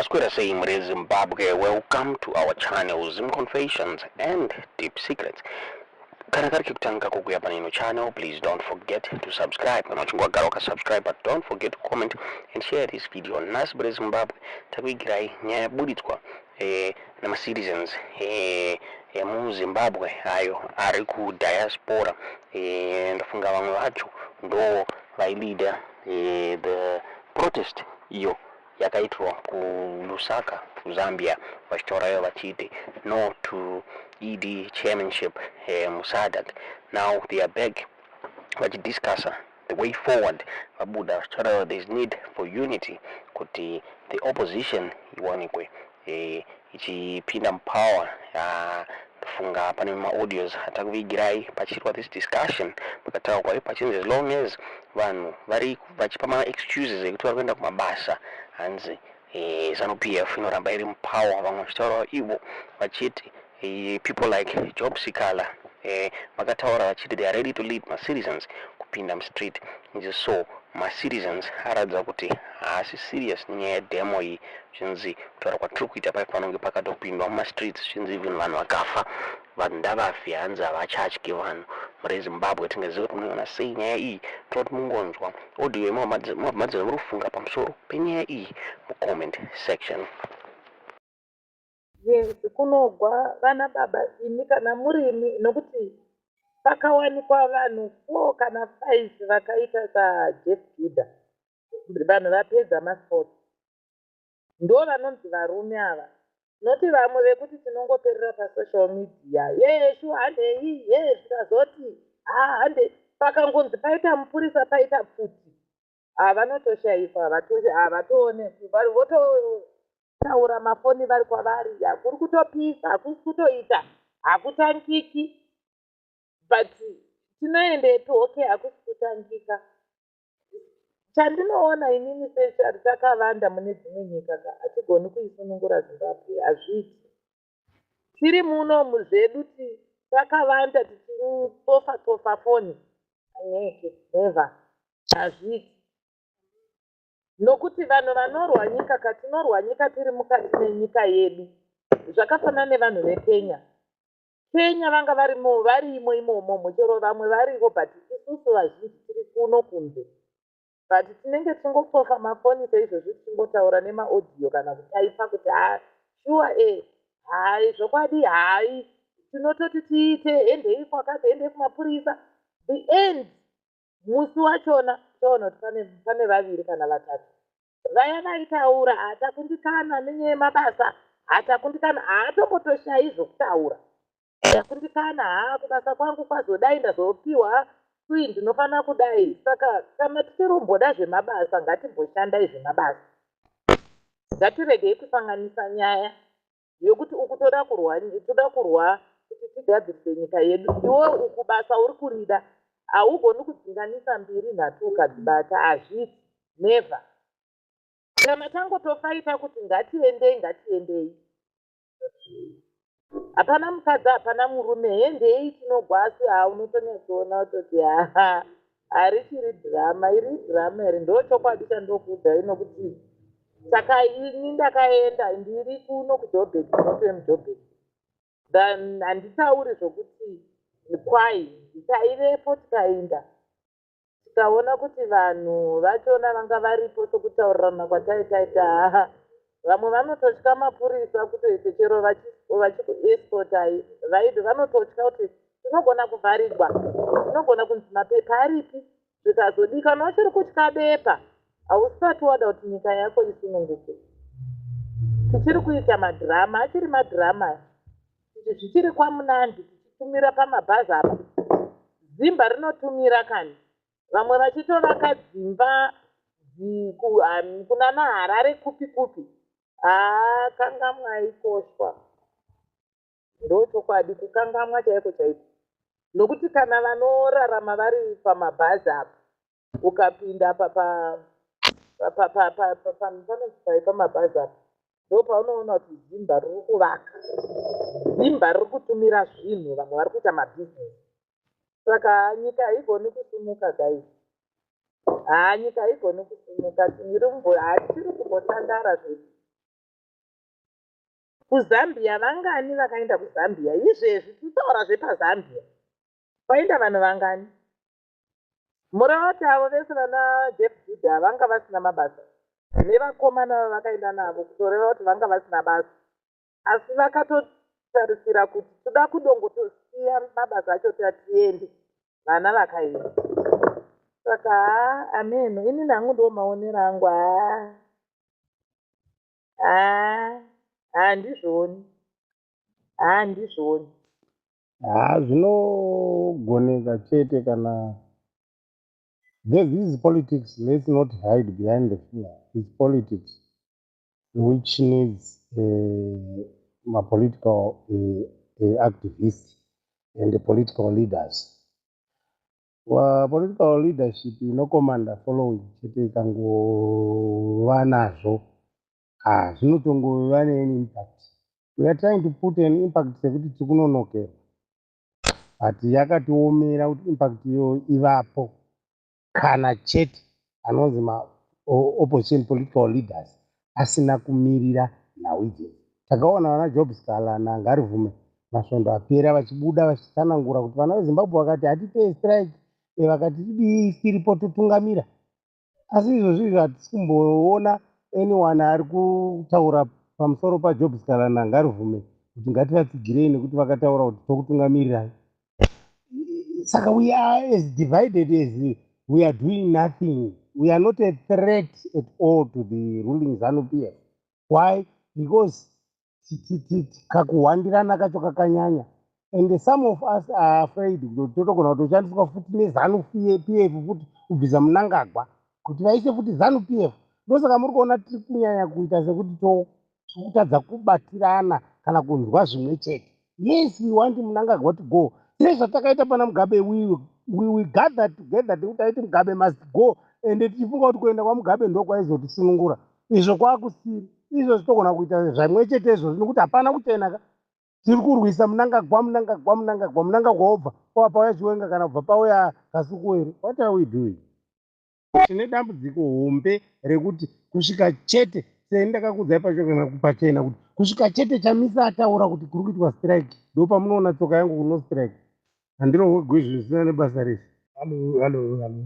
Maswera sei muri Zimbabwe? Welcome to our channel, Zim Confessions and Deep Secrets. Kana kari kekutanga kukuya panino channel, please don't forget to subscribe. Kana uchinge wagara wakasubscribe, but don't forget to comment and share this video. Nhasi muri Zimbabwe takuigirai nyaya yaburitswa namacitizens emuZimbabwe ayo ari kudiaspora. Ndafunga vamwe vacho ndo vaileada the protest iyo yakaitirwa kuLusaka, kuZambia, vachitaurayo vachiti no to ED chairmanship muSADC. Now they are back vachidiscussa the way forward. Vabuda vachitaurayo there is need for unity kuti the opposition iwanikwe ichipinda mupower. Ndofunga pane maaudios atakuvigirai pachiitwa this discussion. Pakataurwa pachinzi as long as vanhu vari vachipa maexcuses ekuti vari kuenda kumabasa, hanzi ZANU PF inoramba iri mupower. Vamwe vachitaurawo ivo vachiti people like Job Sikhala vakataura vachiti they are ready to lead macitizens kupinda mustreet. Nje so macitizens aratidza kuti haasi serious nenyaya yedemo iyi. Zvinzi kutaura kwatiri kuita pai panonge pakatopindwa mumastreets, zvinzi even vanhu vakafa, vanhu ndavafi, hanzi havachatyi vanhu. Muri Zimbabwe, tingaziva kuti munoona sei nyaya iyi. Toda kuti mungonzwa audio yemabvamadziro muri kufunga pamusoro penyaya iyi mucomment section. Yes, kunogwa vana baba imi kana murimi, nokuti pakawanikwa vanhu four kana five vakaita saJeff Judah, vanhu vapedza masports, ndo vanonzi varume ava, noti vamwe vekuti tinongoperera pasocial media. Yeshu handei ye zvikazoti ha hande, pakangonzi paita mupurisa, paita pfuti, havanotoshayikwa, havatoonekwi, vototaura mafoni vari kwavari, hakuri kutopisa, hakusi kutoita, hakutangiki. But tinoendepi? Okay, hakusi kutangika. Chandinoona inini sechari, takavanda mune dzimwe nyika ka, hatigoni kuisunungura Zimbabwe, hazviiti. Tiri muno zvedu takavanda tichitofa tofa foni anyeke, never, hazviiti, nokuti vanhu vanorwa nyika ka, tinorwa nyika tiri mukati menyika yedu. Zvakafanana nevanhu veKenya. Kenya vanga varimo, varimo imomomo, chero vamwe variko, but isusu vazhinji tiri kuno kunze, but tinenge tichingofofa mafoni seizvozvi, tichingotaura nemaaudio kana kutaipa kuti ha, shuwa, e hai, zvokwadi, hai, tinototi tiite hendei kwakati, hendei kumapurisa. The end, musi wachona toona kuti pane vaviri kana vatatu vaya vaitaura, hatakundikana nenyaya yemabasa, hatakundikana, haatombotoshayi zvokutaura, ndakundikana, ha, kubasa kwangu kwazodai, ndazopiwa kui, ndinofanira kudai. Saka kana tichiromboda zvemabasa, ngatimboshandai zvemabasa. Ngatiregei kusanganisa nyaya yokuti uku toda kurwa, toda kurwa kuti tigadzirise nyika yedu, iwe uku basa uri kurida. Haugoni kudzinganisa mbiri nhatu ukadzibata, hazviiti, never. Kana tangotofaita kuti ngatiendei, ngatiendei, hapana mukadzi, hapana murume, hendei tinogwasi. Ha, unotonyatsoona kutoti ha, harichiri dhirama iri, dhirama iri ndo chokwadi chandokuudzai, nokuti saka ini ndakaenda, ndiri kuno kuJobek, ndinotove muJobek. Handitauri zvokuti kwai taivepo, tikaenda tikaona kuti vanhu vachona vanga varipo sokutaurirana kwataitaita. Ha, vamwe vanototya mapurisa kutoite chero vachikuescortai, vanototya kuti tinogona kuvharigwa, tinogona kunzi mapepa aripi, zvikazodii. Kana uchiri kutya bepa, hausati wada kuti nyika yako isununguke. Tichiri kuita madhirama, achiri madhirama, zvichiri kwamunandi, tichitumira pamabhazi apa, zimba rinotumira kani, vamwe vachitovaka dzimba kuna naHarare kupi kupi. Haa, kangamwai koshwa, ndochokwadi, kukangamwa chaiko chaiko, nokuti kana vanorarama vari pamabhazi apa, ukapinda panonzi pai pamabhazi apa, ndo paunoona kuti zimba riri kuvaka, zimba riri kutumira zvinhu, vamwe vari kuita mabhizinesi. Saka nyika haigoni kusumuka, guys, haa, nyika haigoni kusumuka. Hatiri kumbotandara zvedu. KuZambia vangani vakaenda kuZambia? Izvezvi titaura zvepaZambia, kwaenda vanhu vangani? Mureva kuti avo vese vana Jeff Judah vanga vasina mabasa, nevakomana vavakaenda navo, kutoreva kuti vanga vasina basa, asi vakatotarisira kuti toda kudongotosiya mabasa acho tatiende. Vana vakaenda. Saka haa, ameno, inini hangu ndo maonero angu. Haa haa, handizvoni, handizvoni. Ha, zvinogoneka chete kana this is politics. Let's not hide behind the fear. It's politics which needs mapolitical activists and the political leaders. Wa political leadership inokomanda following chete ikangova nazvo, ah, zvinotongova nean impact. We are trying to put an impact sekuti tiri kunonokerwa, but yakatiomera kuti impact iyoyo ivapo kana chete anonzi maopposition political leaders asina kumirira nhau idzedzo. Takaona vana Job Sikhala naNgarivhume masvondo apera vachibuda vachitsanangura kuti vana veZimbabwe vakati hatitei strike, vakati tidii, tiripo totungamira. Asi izvozvo izvo hatisi kumboona anyone ari kutaura pamusoro paJob Sikhala naNgarivhume kuti ngativatsigirei nekuti vakataura kuti tokutungamirirai. Saka we are as divided as we are doing nothing. We are not a threat at all to the ruling ZANU PF. Why? Because kakuhwandirana kacho kakanyanya, and some of us are afraid kuti totogona kutoshandiswa futi neZANU PF futi kubvisa Munangagwa, kuti vaise futi ZANU PF. Ndosaka muri kuona tiri kunyanya kuita sekuti tiri kutadza kubatirana kana kunzwa zvimwe chete. Yes, we want Munangagwa to go, sezvatakaita pana Mugabe. We gather together tekuti taiti Mugabe must go, ende tichifunga kuti kuenda kwaMugabe ndo kwaizotisunungura. Izvo kwakusiri izvo. Zvitogona kuita zvamwe chete izvozvo nekuti hapana kuchena ka. Tiri kurwisa Munangagwa, Munangagwa, Munangagwa, Munangagwa, obva pava pauya Chiwenga kana kubva pauya Kasukuwere. What are we doing? Tine dambudziko hombe rekuti kusvika chete, seni ndakakuudzai pachena kuti kusvika chete Chamisa ataura kuti kuri kuitwa strike, ndo pamunoona tsoka yangu kuno strike. Handirohwe gwizvi zvisina nebasa rese. Hallo, hallo, hallo.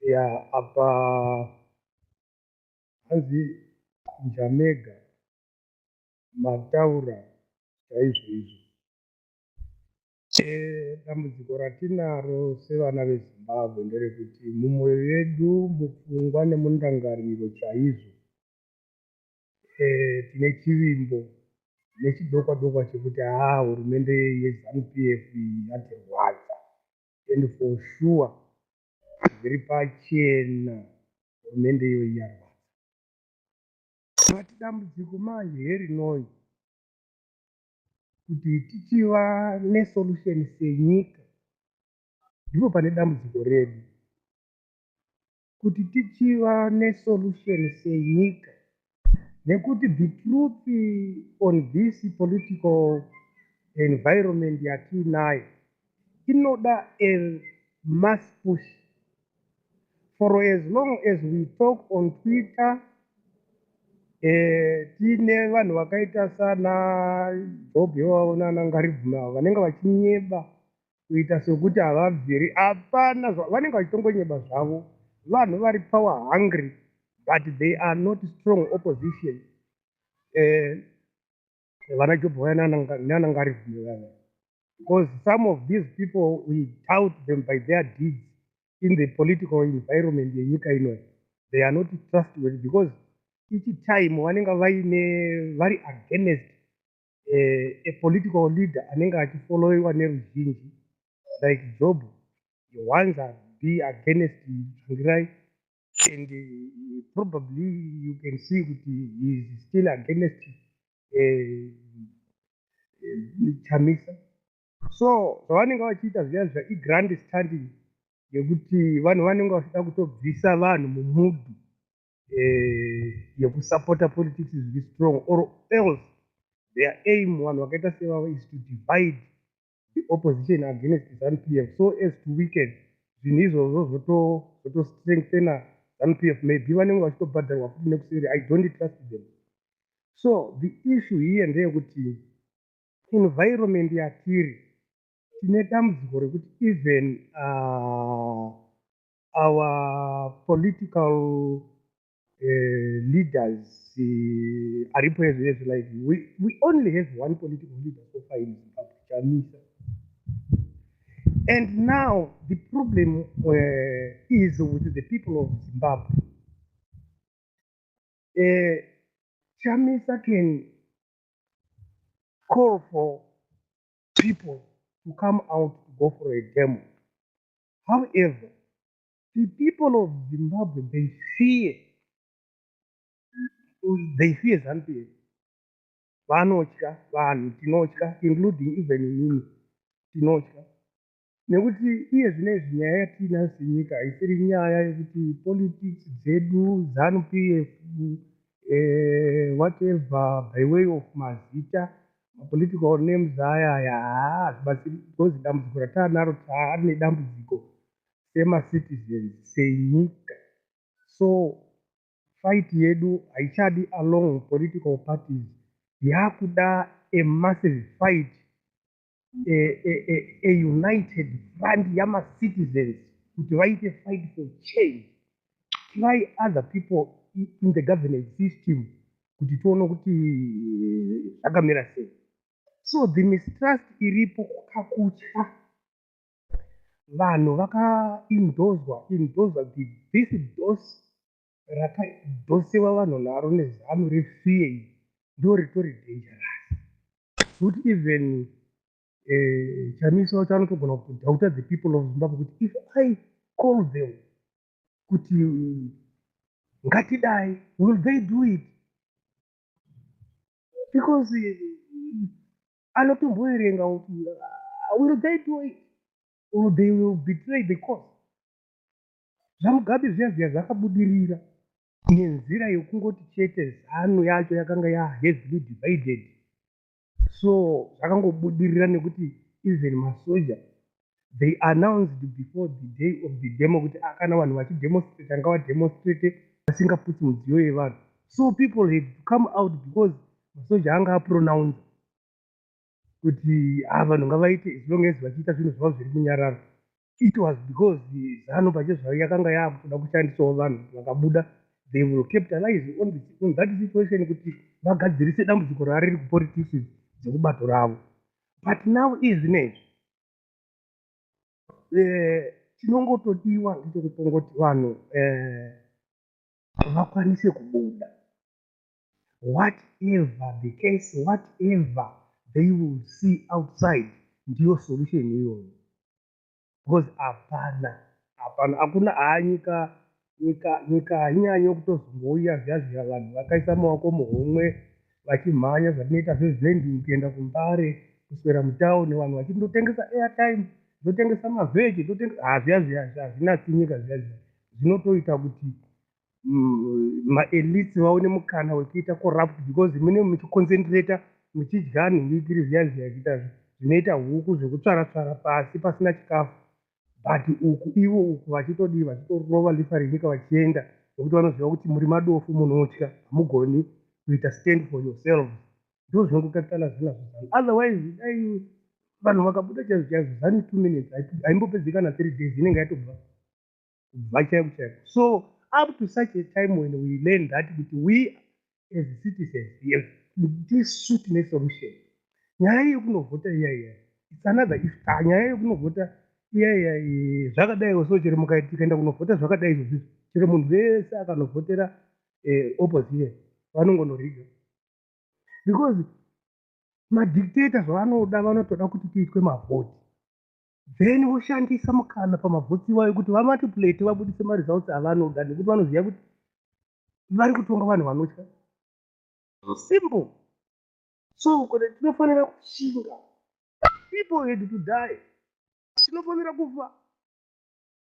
Ya, apa hanzi Njamega mataura chaizvo izvo. Dambudziko ratinaro sevana veZimbabwe nderekuti mumwoyo yedu, mupfungwa nemundangariro chaizvo, tine chivimbo nechidokwa dokwa chekuti haa, hurumende yeZANU PF iyi yatirwadza, and for sure zviri pachena hurumende iyoyi yarwadza. But dambudziko manje herinoi kuti tichiva nesolution senyika, ndipo pane dambudziko redu, kuti tichiva nesolution senyika, nekuti the truth on this political environment yatiinayo inoda a mass push. For as long as we talk on Twitter, tiine vanhu vakaita sana Job ivavo nana Ngarivhume avo vanenge vachinyeba kuita sekuti havabviri, hapana, vanenge vachitongonyeba zvavo. Vanhu vari power hungry, but they are not strong opposition. Vana Job vaya nana Ngarivhume vaya, because some of these people, we doubt them by their deeds in the political environment yenyika inoyi. They are not trustworthy because each time vanenge vaine vari against a political leader anenge achifollowiwa neruzhinji, like Job. He wants be against Tsvangirai, and probably you can see kuti he is still against Chamisa. So zvavanenge vachiita zviya zva igrand standing yekuti vanhu vanenge vachida kutobvisa vanhu mumood yekusapota politics zviri strong, or else their aim, vanhu vakaita sevavo, is to divide the opposition against ZANU PF so as to weaken zvinhu izvozvo, zvotostrengthena ZANU PF. Maybe vanenge vachitobhadharwa futi nekuseri. I don't trust them. So the issue here ndeyekuti environment yatiri, tine dambudziko rekuti even our political leaders aripo ezvezvi, like we only have one political leader so far in Zimbabwe, Chamisa. And now the problem is with the people of Zimbabwe. Chamisa can call for people to come out to go for a demo. However, the people of Zimbabwe, they fear ZANU-PF. Vanotya vanhu, tinotya, including even inini, tinotya nekuti iye zvinezvi nyaya yatiinayo senyika haisiri nyaya yekuti politics dzedu, ZANU PF, whatever, by way of mazita, mapolitical names aya aya, haa, hazvibatsiri, because dambudziko rataanaro, taane dambudziko semacitizens, senyika. So fight yedu haichadi along political parties, yakuda a massive fight, a united front yamacitizens kuti vaite fight for change, try other people in the governance system kuti tione kuti zvakamira sei. So the mistrust iripo, kakutya, vanhu vakaindozwa indozwa this dose rakadhosewa vanhu naro neZANU refear iyi, ndo ritori dangerous, kuti even Chamisa wacho anotogona kutodoubta the people of Zimbabwe kuti if I call them kuti ngatidai, will they do it? Because anotomboerenga kuti will they do it or they will betray the cause. ZvaMugabe zviya zviya zvakabudirira nenzira yekungoti chete ZANU yacho yakanga yaheavily divided, so zvakangobudirira nekuti even masoja, they announced before the day of the demo kuti kana vanhu vachidemonstrate, ngavademonstrate vasingaputsi mudziyo yevanhu. So people had to come out because masoja anga apronounce kuti ah, vanhu ngavaite as long as vachiita zvinhu zvavo zviri munyararo. It was because ZANU pachezvayo yakanga yaakutoda kushandisawo vanhu vakabuda, they will capitalize on that situation kuti vagadzirise dambudziko rariri kupolitics dzekubato ravo. But now izvinezvi chinongotodiwa ndechekutongoti vanhu vakwanise kubuda, whatever the case, whatever they will see outside, ndiyo solution iyoyo, because hapana, hapana, hakuna haa, nyika hainyanyi kutozongouya zviya zviya vanhu vakaisa maoko muhomwe vachimhanya zvatinoita zvezending kuenda kuMbare, kuswera mutauni vanhu vachindotengesa airtime, ndotengesa mavheji, ha, zviya zviya hazvinatsi nyika zviya zviya. Zvinotoita kuti maelites vaone mukana wekuita corrupt, because mune muchiconcentrata muchidya nhingikiri zviya zviya, kuita zvinoita huku zvekutsvara tsvara pasi pasina chikafu, but uku ivo uku vachitodii, vachitorova rifa renyika vachienda, nekuti vanoziva kuti muri madofu, munotya, hamugoni kuita stand for yourselves. Ndo zvinongokapitana zvinazvo ZANU. Otherwise dai vanhu vakabuda chaizvo chaizvo, ZANU 2 minutes haimbopedzi kana 3 days, inenge yatobva kubva chaiko chaiko. So up to such a time when we learn that kuti we as citizens tisu tine solution, nyaya yekunovhota iya iya, it's another issue. Ah, nyaya yekunovhota iya iya, zvakadaiwo. So chero tikaenda kunovhota zvakadai izvozvizvi, chero munhu wese akanovhotera opposition, vanongonoriga, because madictator zvavanoda, vanotoda kuti kuitwe mavhoti, then voshandisa mukana pamavhoti iwayo kuti vamanipulate, vabudise maresults avanoda, nekuti vanoziva kuti vari kutonga vanhu vanotya. Simple. So kuti tinofanira kushinga, people had to die, tinofanira kufa,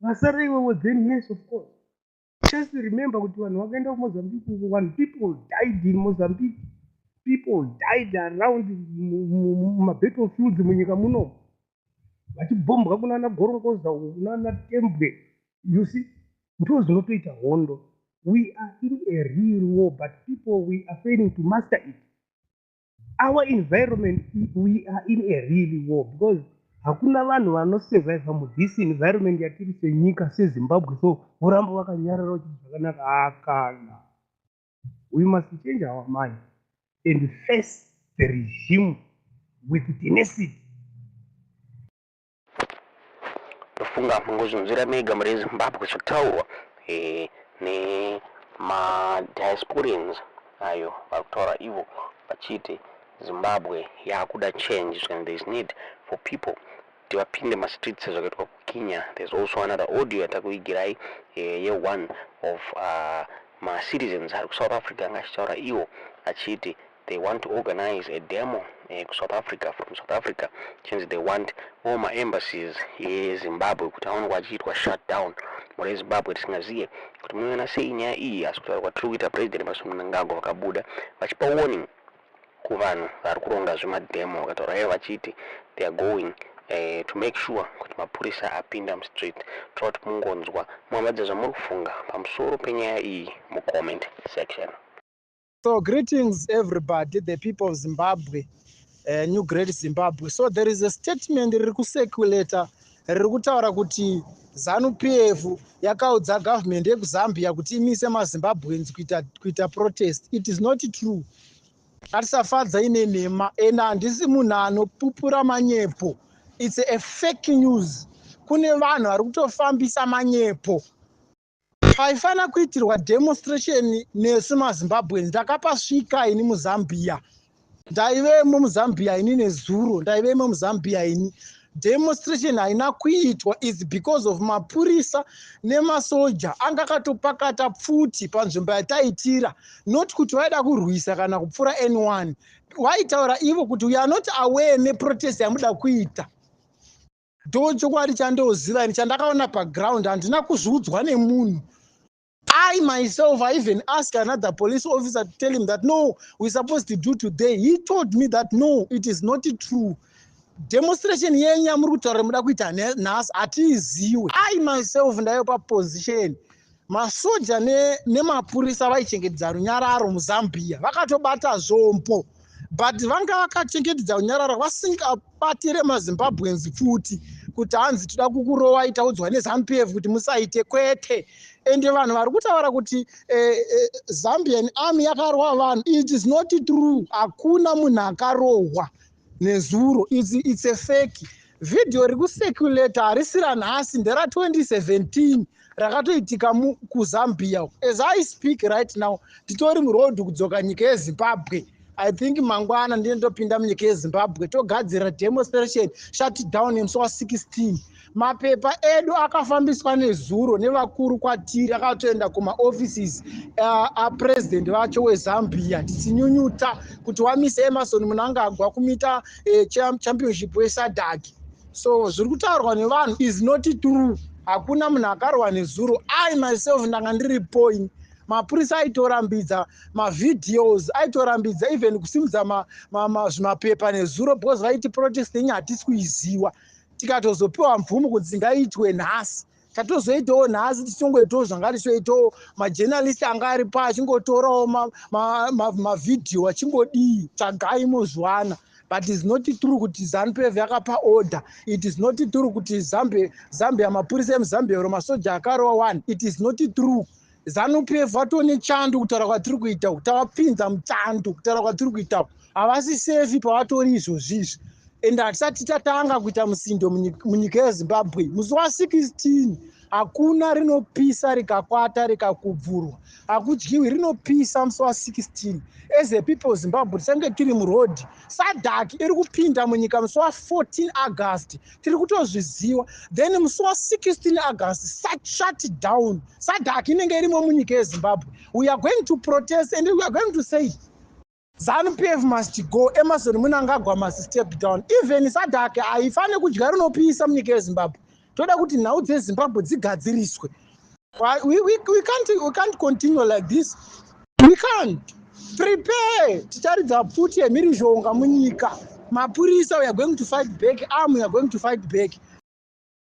vasara ivovo, then yes, of course, just remember kuti vanhu vakaenda kuMozambique uko, vanhu, people died in Mozambique, people died around mumabattlefields munyika muno, vachibhombwa kunana Gorongoza uku, kunana Tembwe. You see, ndo zvinotoita hondo. We are in a real war, but people, we are failing to master it. Our environment, we are in a real war because hakuna vanhu vanosurviva muthis environment yatiri senyika seZimbabwe, so voramba vakanyarara vachiti zvakanaka. Hakana. We must change our mind and face the regime with tenacity. Ndofunga mangozvinzwira mega muri Zimbabwe zvataurwa nemadiasporians ayo vari kutaura ivo vachiti Zimbabwe yakuda change and there is need for people kuti vapinde mastreets sezvakaitwa kuKenya. There's also another audio yatakuigirai yeone of macitizens ari kuSouth Africa, anga achitaura iwo achiti they want to organize a demo kuSouth Africa, from South Africa, chinzi they want all maembassies eZimbabwe kuti aonekwa achiitwa shut down. Mhuri yeZimbabwe, tisingaziye kuti munoona sei nyaya iyi, asi kutaura kwatiri kuita, President Emmerson Mnangagwa vakabuda vachipa warning kuvanhu vari kuronga zvemademo. Vakataura ivo vachiti they are going to make sure kuti mapurisa apinda mustreet. Toda kuti mungonzwa muhambadze zvamuri kufunga pamusoro penyaya iyi mucomment section. So greetings everybody, the people of Zimbabwe, new great Zimbabwe. So there is a statement riri kucirculata riri kutaura kuti ZANU PF yakaudza government yekuZambia kuti imise maZimbabweans kuita protest. It is not true. Ngatisafadza ine nhema, ende handisi munhu anopupura manyepo. It's a fake news. Kune vanhu vari kutofambisa manyepo. Paifana kuitirwa demonstration nesu maZimbabweans, ndakapasvika ini muZambia. Ndaivemo muZambia ini nezuro, ndaivemo muZambia ini. Demonstration haina kuitwa is because of mapurisa nemasoja anga akatopakata pfuti panzvimbo yataitira, not kuti vaida kurwisa kana kupfuura n1. Vaitaura ivo kuti we are not aware neprotest yamuda kuita. Ndo chokwadi chandoziva ini, chandakaona paground. Handina kuzviudzwa nemunhu. I myself, I even asked another police officer to tell him that no, we're supposed to do today. He told me that no, it is not true. Demonstration yenyu yamuri kutaura muda kuita nhasi hatiiziwe. I myself ndaiva paposition. Masoja nemapurisa vaichengetedza runyararo muZambia, vakatobata zvombo, but vanga vakachengetedza runyararo, vasingabatire maZimbabweans pfuti kuti hanzi toda kukurovai, taudzwa neZANU PF kuti musaite. Kwete. Ende vanhu vari kutaura kuti Zambian army yakarwa vanhu, it is not true. Hakuna munhu akarohwa nezuro. It's a fake video riri kucirculata. Harisi ranhasi, ndera2017 rakatoitika kuZambia. As I speak right now, titori muroad kudzoka nyika yeZimbabwe. I think mangwana ndine ndopinda munyika yeZimbabwe, togadzira demonstration shut down nemusi wa16. Mapepa edu akafambiswa nezuro nevakuru kwatiri, akatoenda kumaoffices apresident vacho weZambia, tichinyunyuta kuti wamise Emmerson Mnangagwa kumita championship weSADC. So zviri kutaurwa nevanhu is not true. Hakuna munhu akarwa nezuro. I myself ndanga ndiri point. Mapurisa aitorambidza mavideos, aitorambidza even kusimudza zvimapepa nezuro because vaiti protest yenyu hatisi kuiziwa. Tikatozopiwa mvumo kuti dzingaitwe nhasi, tatozoitawo nhasi, tichingoitawo zvanga tichoitawo. Majournalist anga aripo achingotorawo mavhidhiyo, achingodii. Tsvagai muzviwana, but is not true kuti ZANU PF yakapa order. It is not true kuti Zambia, mapurisa emuZambia oro masoja akarova one. It is not true. ZANU PF vatone chando. Kutaura kwatiri kuita, tavapinza muchando. Kutaura kwatiri kuita, havasi safe pavatori izvozvizvi, and hatisati tatanga kuita musindo munyika yeZimbabwe. Musi wa16 hakuna rinopisa rikakwata rikakubvurwa, hakudyiwi rinopisa. Musi wa16, as a people Zimbabwe, tichange tiri murodhi. SADC iri kupinda munyika musi wa14 August, tiri kutozviziva. Then musi wa16 August, shut down. SADC inenge irimo munyika yeZimbabwe. We are going to protest and we are going to say ZANU PF must go, Emmerson Mnangagwa must step down. Even SADC haifani kudya rinopisa munyika yeZimbabwe. Toda kuti nhau dzeZimbabwe dzigadziriswe. We can't continue like this. We can't prepare. Ticharidza pfuti yemhirizhonga munyika. Mapurisa, we are going to fight back. Army, we are going to fight back.